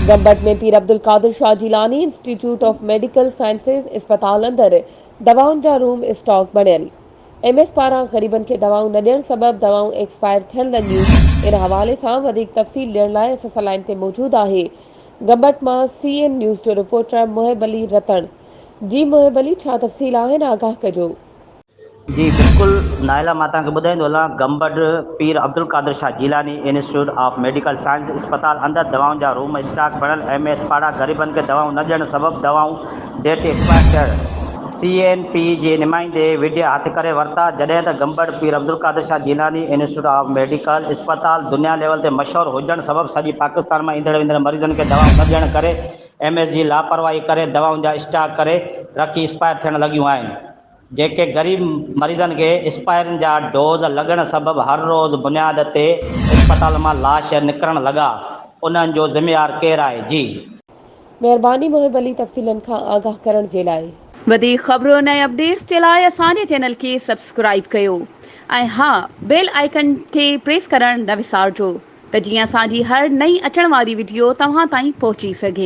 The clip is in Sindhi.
Gambat ۾ Pir Abdul Qadir Shah Jilani institute of medical sciences اسپتال اندر دوائن جا روم اسٽاڪ بڻيل، ايم ايس پاران غريبن کي دوائون نه ڏيڻ سبب دوائون ايڪسپائر ٿيڻ لڳيون، ان حوالي سان وڌيڪ تفصيل ڏيڻ لاء اسان لائين تي موجود آهي گمبٽ مان سي اين نيوز جو رپورٽر محب علي رتڻ جي محب علي ڇا تفصيل آهن آگاهه ڪجو. جي بلڪل نائلا مان توهان کي ٻڌائيندو هلان Gambat Pir Abdul Qadir Shah Jilani institute of medical science اسپتال اندر دوائن جا روم اسٽاڪ بڻيل ايم ايس پاڙا غريبن کي دوائون نه ڏيڻ سبب دوائون ڊيٽ ايڪسپائر ٿيڻ سي اين پي جي نمائندي وڊيا هٿ ڪري ورتا جڏهن ته Gambat Pir Abdul Qadir Shah Jilani institute of medical اسپتال دنيا ليول تي مشهور هجڻ سبب سڄي پاڪستان مان ايندڙ ويندڙ مريضن کي دوائون نه ڏيڻ ڪري ايم ايس جي لاپرواهي ڪري دوائن جا اسٽاڪ ڪري رکي ايڪسپائر ٿيڻ لڳيون آهن. جيڪي غريب مريضن کي اسپائرن جا ڊوز لڳڻ سبب هر روز بنياد تي اسپتال مان لاش نڪرڻ لڳا انهن جو ذميوار ڪير آهي؟ جي. مهرباني محب علي تفصيلن کان آگاهه ڪرڻ جي لاء. وڌيڪ خبرن ۽ اپڊيٽس جي لاء اسان جي چينل کي سبسڪرائيب ڪيو ۽ ها بيل آئيڪن کي پريس ڪرڻ نه وسارجو ته جيئن اسان جي هر نئين اچڻ واري وڊيو توهان تائين پهچي سگهي.